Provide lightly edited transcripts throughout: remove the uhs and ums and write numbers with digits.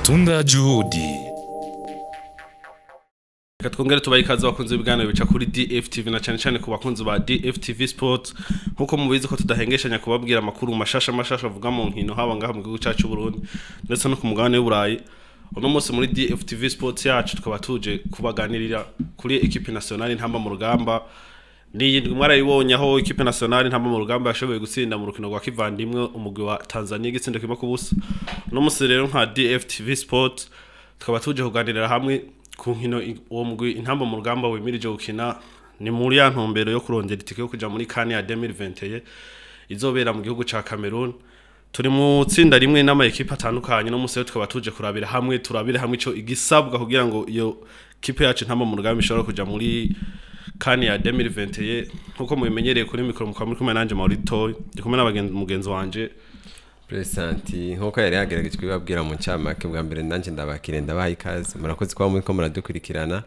Matunda ya juhudi. Reka twongere tubahe ikaze abakunzi b'ibiganiro bica kuri DFTV na cyane cyane ku bakunzi ba DFTV Sports. Nkuko mubizi ko tudahengeshanya kubabwira amakuru mashasha mashasha avuga mu nkino, haba ngaha mu gihugu cyacu Burundi ndetse no ku mugabane w'Uburayi. Uno munsi muri DFTV Sports yacu tukaba tuje kubaganirira kuri équipe nationale Intamba mu Rugamba. Ni mwarayibonye aho équipe nationale Intamba mu Rugamba yashoboye gutsinda mu rukino rwa kivandimwe umugwi wa Tanzania igitsindo 1-0. Uno munsi rero nka DFTV Sports tukaba tuje kuganirira hamwe ku nkino uwo mugwi Intamba mu Rugamba wimirije gukina. Ni muri ya ntumbero yo kurondera itike yo kuja muri CAN ya 2021 izobera mu gihugu ca Cameroon. Turi mu tsinda rimwe n'ama équipe atandukanye. No munsi rero tukaba tuje kurabira hamwe, turabire hamwe ico igisabwa kugira ngo iyo kipe yacu Intamba mu Rugamba ishobora kuja muri CAN ya 2021. Nkuko mubimenyereye, kuri micro mukaba muri kumwe nanje Maurito, ndi kumwe n'abagenzi, mugenzi wanje Presanti, nkuko yari yagerageje kubibabwira mu ncamake. Bwa mbere nanjye ndabakire, ndabaha ikaze, murakoze kuba muriko muradukurikirana.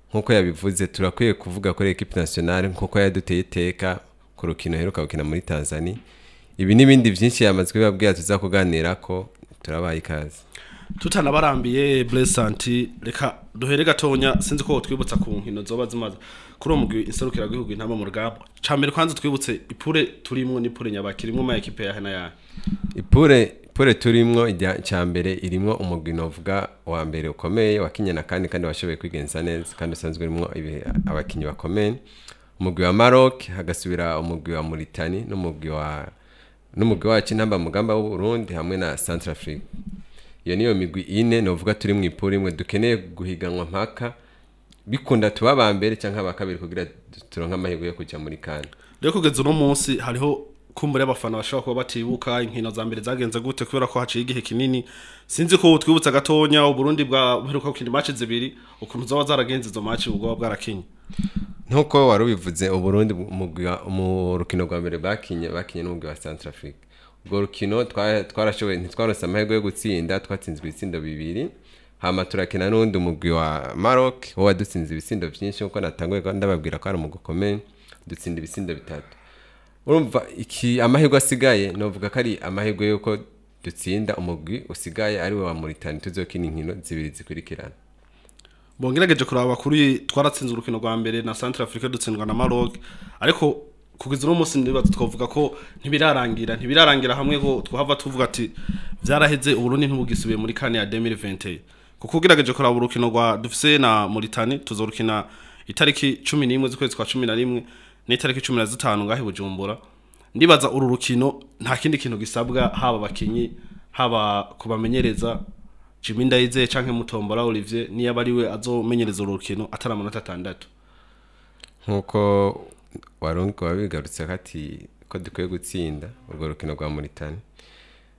Nkuko yabivuze, turakwiye kuvuga kuri équipe nationale nkuko yaduteye iteka ku rukino heruka gukina muri Tanzania. Ibi n'ibindi byinshi yamaze kubibabwira tuza kuganira ko turabaha ikaze. Tutanabarambiye, Blessanti, reka duhere gatonya. Sinzi ko twibutsa ku nkino zoba zimaze kuri uwo mugwi inserukiragihugu Intamba mu Rugamba. Cambere kwanza twibutse ipoule turimwo, ni poule nyabakirimwo ma équipe yahe na yahe? Ipoule turimwo cya mbere irimwo umugwi novuga wa mbere ukomeye wakinye na kandi washoboye kwigenza neza, kandi usanzwe urimwo abakinyi bakomeye, umugwi wa Maroc, hagasubira umugwi wa Mauritania n'umugwi wacu Intamba Mugamba w'u Burundi hamwe na Centrafrique. Iyo niyo migwi ine novuga turi mu ipoule imwe dukeneye guhiganwa mpaka bikunda tuba aba mbere cyangwa aba kabiri kugira turonke amahirwe yo kujya muri CAN. Rero kugeza uno munsi hariho kumbura y'abafana bashobora kuba batibuka inkino za mbere zagenze gute, kubera ko haciye igihe kinini. Sinzi ko twibutsa gatonya Uburundi bwa buheruka gukina match zibiri, ukuntu zoba zaragenze izo match ubwo bwarakinye. Nkuko wari ubivuze, Uburundi mu rukino rwa mbere bakinye n'umugwi wa Centrafrique. Urwo rukino twarashoboye, ntitwaronse amahirwe yo gutsinda, twatsinzwe ibitsindo 2. Hama turakina n'uwundi mugwi wa Maroc wo wadutsinze ibitsindo byinshi, nkuko natanguye ndababwira ko ari umugwi ukomeye, dutsinda ibitsindo 3. Urumva iki amahirwe asigaye novuga ko ari amahirwe yuko dutsinda umugwi usigaye ari we wa Mauritania, tuzokina inkino zibiri zikurikirana. Bongerageje kuraba kuri twaratsinze urukino rwa mbere na Centrafrique, dutsindwa na Maroc, ariko kugeza uno munsi ndibaza twavuga ko ntibirarangira hamwe ko twahava tuvuga ati vyaraheze, Uburundi ntibugisubiye muri CAN ya 2021, kuko ugerageje kuraba urukino rwa dufise na Mauritania tuzorukina itariki 11 z'ukwezi kwa 11 n'itariki 15 ngahe Bujumbura. Ndibaza uru rukino nta kindi kintu gisabwa, haba abakinyi, haba kubamenyereza Jimmy Ndayizeye canke Mutombora Olivier niyo aba ariwe azomenyereza uru rukino, atari amanota 6. Nkuko warungu wabigarutse ati ko dukwiye gutsinda urwo rukino rwa Mauritania,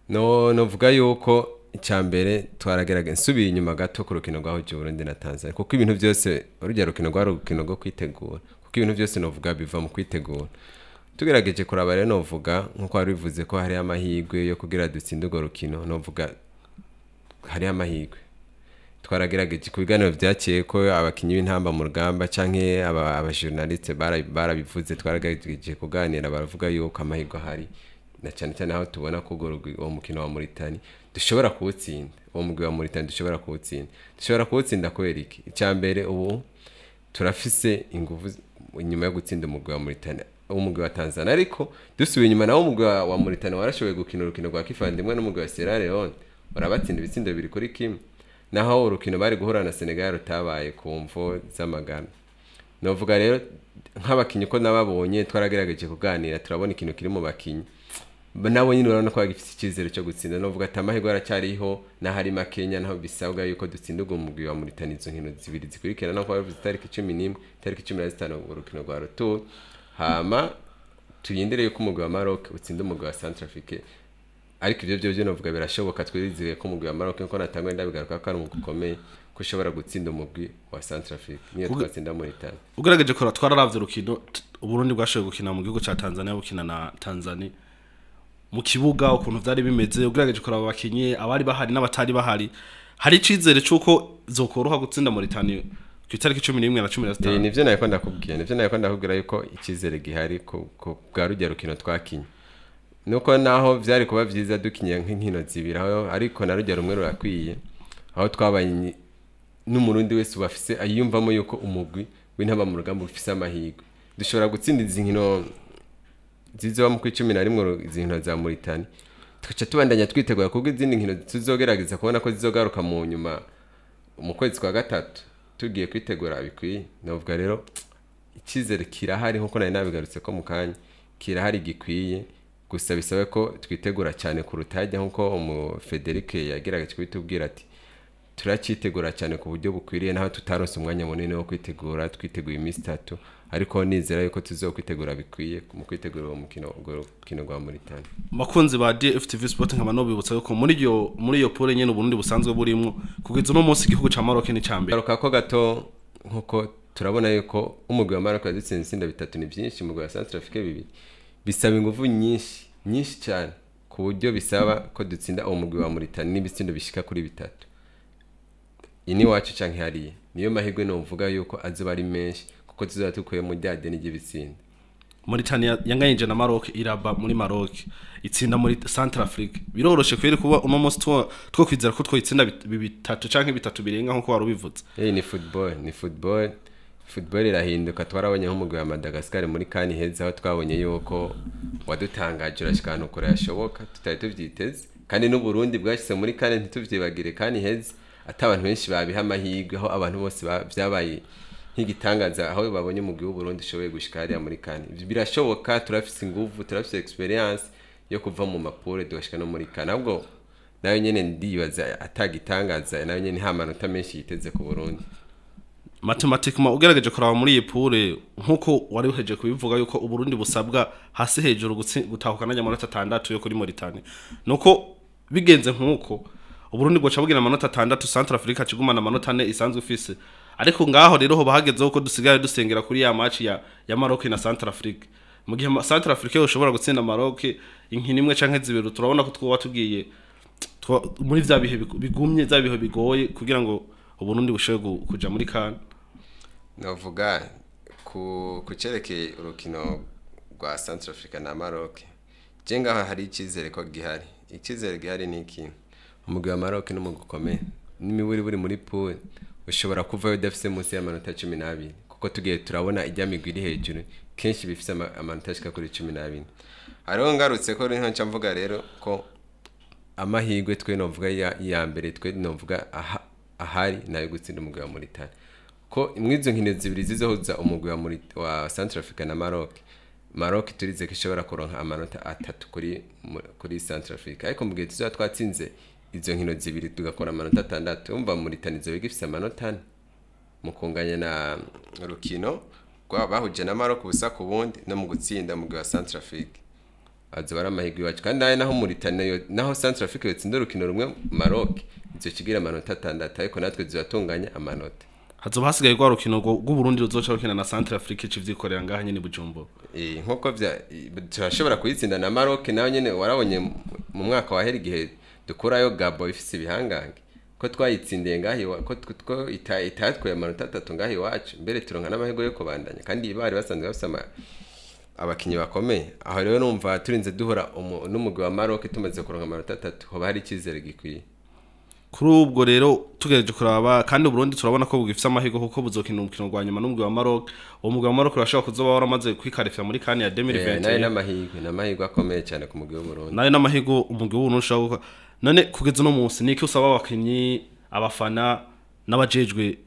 no novuga yuko icya mbere twaragerageza, nsubiye inyuma gato ku rukino rwahuje Burundi na Tanzania, kuko ibintu byose urujya rukino rwari urukino rwo kwitegura, kuko ibintu byose novuga biva mu kwitegura. Tugerageje kuraba rero, novuga nkuko wari bivuze ko hari amahirwe yo kugira dutsinde urwo rukino, novuga hari amahirwe. Twaragerageje ku biganiro byaciye ko abakinyi b'Intamba mu Rugamba canke aba journaliste barabivuze, twaragerageje kuganira, baravuga yuko amahirwe ahari, na cyane cyane aho tubona ko uwo mukino wa Mauritania dushobora kuwutsinda, uwo mugwi wa Mauritania dushobora kuwutsinda. Dushobora kuwutsinda kubera iki? Icya mbere, ubu turafise inguvu inyuma yo gutsinda umugwi wa Mauritania, umugwi wa Tanzania. Ariko dusubiye inyuma nawo, umugwi wa Mauritania warashoboye gukina urukino rwa kivandimwe n'umugwi wa Sierra Leone, barabatsinda ibitsindo 2-1, naho urukino bari guhura na Senegal rutabaye ku mvo z'amagana. Novuga rero nk'abakinyi ko nababonye, twaragerageje kuganira, turabona ikintu kiri mu bakinyi, nabo nyine urabona ko bagifite icyizere cyo gutsinda. Novuga ati amahirwe aracyariho n'ahari makenya, naho bisabwa yuko dutsinda ubwo mugwi wa Mauritania izo nkino zibiri zikurikirana, no kuba bivuze itariki 11, itariki 15 urukino rwa retour. Hama tuyindire yuko umugwi wa Maroc utsinda umugwi wa Centrafrique. Ariko ibyo byo novuga birashoboka, twizeye ko umugwi wa Maroc, nkuko natangwe ndabigaruka ko ari umugwi ukomeye, ko ushobora gutsinda umugwi wa Centrafrique niyo twatsinda Mauritania. Ugerageje kora, twararavye urukino Uburundi bwashoboye gukina mu gihugu ca Tanzania, bukina na Tanzania mu kibuga, ukuntu vyari bimeze. Ugerageje kuraba abakinyi abari bahari n'abatari bahari, hari icizere c'uko zokoroha gutsinda Mauritania ku itariki 11 na 15? Nivyo nariko ndakubwira, nivyo nariko ndakubwira yuko icyizere gihari ku bwa rujya rukino twakinye, nuko naho vyari kuba vyiza dukinye nk'inkino zibiri aho, ariko na rujya rumwe rurakwiye. Aho twabaye n'umurundi wese ubafise ayiyumvamo yuko umugwi w'intamba mu rugamba ufise amahirwe. Dushobora gutsinda izi nkino zizoba mu 11 izi nkino za Mauritania, tugaca tubandanya twitegura kubwo izindi nkino tuzogerageza kubona ko zizogaruka mu nyuma mu kwezi kwa gatatu tugiye kwitegura bikwiye. Navuga rero icyizere kirahari nkuko nari nabigarutse ko mu kanya, kirahari gikwiye, gusa bisabe ko twitegura cyane kuruta hajya nkuko umu Frederic yagerageje kubitubwira ati turacitegura cyane ku buryo bukwiriye, naho tutaronse umwanya munini wo kwitegura, twiteguye iminsi 3, ariko nizera yuko tuzokwitegura bikwiye mu kwitegura uwo mukino, urwo rukino rwa Mauritania. Bakunzi ba DFTV Sport, nkaba nobibutsa yuko muri iyo poule nyene Uburundi busanzwe burimwo kugeza uno munsi igihugu ca Maroc ni ca mbere. Garuka ko gato nkuko turabona yuko umugwi wa Maroc yadutsinze ibitsinda 3 ni byinshi, umugwi wa Centrafrique 2, bisaba inguvu nyinshi nyinshi cyane ku buryo bisaba ko dutsinda uwo mugwi wa Mauritania n'ibitsindo bishika kuri 3. Ini wacu canke hariya niyo mahirwe novuga yuko azoba ari menshi kuko tuzaba tukuye mu rya deni ry'ibitsinda. Mauritania yanganyije na Maroc iraba muri Maroc itsinda muri Centrafrique. Biroroshe kweri kuba uno munsi two kwizera ko twitsinda 3 canke 3 birenga nkuko wari ubivuze. Ni football, ni football. Football irahinduka. Twarabonye nk'umugwi wa Madagascar muri kani heza aho twabonye yuko wadutangaje urashika ahantu kure yashoboka tutari tuvyiteze, kandi n'u Burundi bwashyize muri kane ntituvyibagire kani heza ata abantu benshi babiha amahirwe, aho abantu bose vyabaye nk'igitangaza aho babonye umugwi w'u Burundi ushoboye gushika hariya muri kane. Birashoboka, turafise inguvu, turafise experience yo kuva mu mapure tugashika no muri kane. Ahubwo nayo nyene ndibaza atagitangaza, nayo nyene nta manota menshi yiteze ku Burundi. Mathematiquement ugerageje kuraba muri iyi poule nkuko wari uheje kubivuga yuko Uburundi busabwa hasi hejuru gutahukana amanota 6 yo kuri Mauritania, nuko bigenze nkuko Uburundi bwoca bugira amanota 6, Centrafrique cigumana amanota 4 isanzwe ifise. Ariko ngaho rero ho bahagezeho ko dusigaye dusengera kuri ya match ya Maroc na Centrafrique. Mu gihe Centrafrique ushobora gutsinda Maroc inkino imwe canke zibiri, turabona ko twoba tugiye muri vya bihe bigumye, vya bihe bigoye kugira ngo Uburundi bushobore kuja muri CAN. Novuga ku kucerekeye urukino rwa Centrafrique na Maroc, je ngaho hari icyizere ko gihari. Icyizere gihari ni iki? Umugwi wa Maroc ni umugwi ukomeye, n'imiburi buri muri pool ushobora kuvayo udafise munsi y'amanota 12, kuko tugiye turabona ijya migwi iri hejuru kenshi bifise amanota ashika kuri 12. Hariho ngarutse ko niho nca mvuga rero ko amahirwe twe novuga ya mbere twe novuga ahari nayo gutsinda umugwi wa Mauritania, ko mwizo nkino zibiri zizohuza umugwi wa Centrafrique na Maroc. Maroc turize ko ishobora kuronka amanota 3 kuri Centrafrique, ariko mu gihe tuzoba twatsinze izo nkino zibiri tugakora amanota 6, umva Mauritania izoba igifise amanota 4 mu kunganya na rukino bahuje na Maroc ubusa ku bundi no mu gutsinda umugwi wa Centrafrique. Azoba ari amahirwe iwacu. Kandi naho Mauritania naho Centrafrique yotsinda urukino rumwe Maroc izo kigira amanota 6, ariko natwe tuzatunganya amanota. Hazoba hasigaye rwa rukino rw'u Burundi ruzoca rukina na Centrafrique civyikorera ngaha nyene Bujumbura. Nkuko turashobora kuyitsinda na Maroc nayo nyene warabonye mu mwaka wa heri igihe dukurayo Gabo ifise ibihangange ko twayitsindiye ngahi, ko itatwaye amanota 3 ngahi iwacu, mbere turonka n'amahirwe yo kubandanya kandi bari basanzwe bafise abakinyi bakomeye. Aho rero numva turinze duhora n'umugwi wa Maroc tumaze kuronka amanota 3, hoba hari icyizere gikwiye. Kuri ubwo rero tugereje kuraba kandi Burundi turabona ko bugifise amahirwe kuko buzokina umukino rwa nyuma n'umugwi wa Maroc. Uwo mugwi wa Maroc urashobora kuzoba waramaze kwikarifya muri CAN ya 2021. Nayo n'amahirwe, n'amahirwe akomeye cyane ku mugwi w'u Burundi. Nayo n'amahirwe umugwi w'u Burundi ushobora. None kugeza uno munsi niki usaba abakinyi, abafana n'abajejwe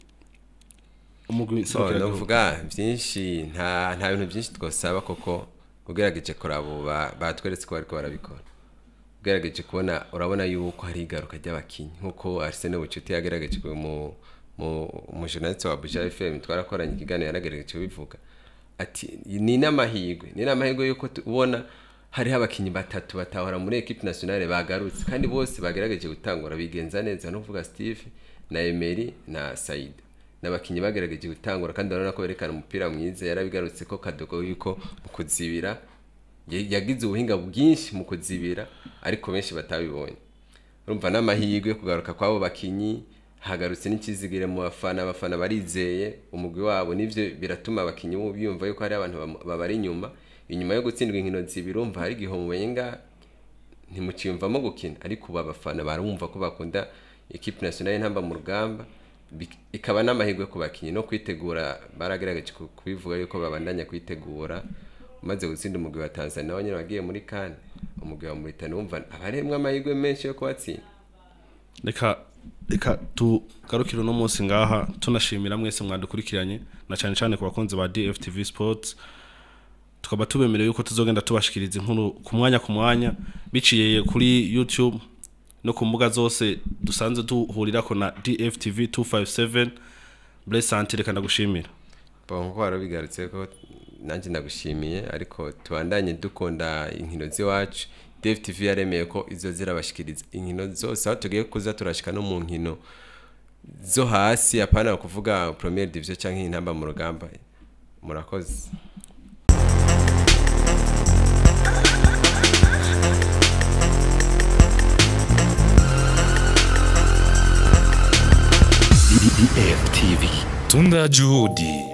umugwi nserukiragihugu? Novuga byinshi, nta bintu byinshi twosaba koko ugerageje kuraba batweretse ko bariko barabikora. Ugerageje kubona urabona yuko hari igaruka ry'abakinyi nkuko Arsene Bucuti yagerageje mu journaliste wa Buja FM twarakoranye ikiganiro yaragerageje kubivuga ati ni n'amahirwe yuko ubona hariho abakinyi 3 batahora muri equipe nationale bagarutse kandi bose bagerageje gutangura bigenza neza, no kuvuga Steve na Emery na Said n'abakinyi bagerageje gutangura kandi urabona ko berekana umupira mwiza. Yarabigarutse ko Kadogo yuko mu kuzibira yagize ubuhinga bwinshi mu kuzibira ariko benshi batabibonye. Urumva n'amahirwe kugaruka kwabo bakinyi, hagarutse n'ikizigire mu bafana, abafana barizeye umugwi wabo, nivyo biratuma abakinyi biyumva yuko hari abantu babari inyuma. Inyuma yo gutsindwa inkino zibiri urumva hari igihombo wenga ntimuciyumvamo gukina, ariko ubu abafana barumva ko bakunda Équipe nationale y'Intamba mu Rugamba ikaba n'amahirwe ku bakinyi no kwitegura. Baragerageje kubivuga yuko babandanya kwitegura. Umaze gutsinda umugwi wa Tanzania, nawe nyene wagiye muri CAN, umugwi wa Mauritania, wumva aba harimwo amahirwe menshi yo kubatsinda. Reka tugarukire uno munsi ngaha, tunashimira mwese mwadukurikiranye, na cyane cyane ku bakunzi ba DFTV Sports. Tukaba tubemereye yuko tuzogenda tubashikiriza inkuru ku mwanya ku mwanya, biciye kuri YouTube no ku mbuga zose dusanzwe duhurirako na DFTV 257. Blessant, reka ndagushimira. Bon, nkuko warabigarutse ko nanjye ndagushimiye, ariko tubandanye dukunda inkino z'iwacu. DFTV yaremeye ko izo zirabashikiriza inkino zose, aho tugiye kuza turashika no mu nkino zo hasi, apana kuvuga première division canke Intamba mu Rugamba. Murakoze. DFTV. Tunda juhudi.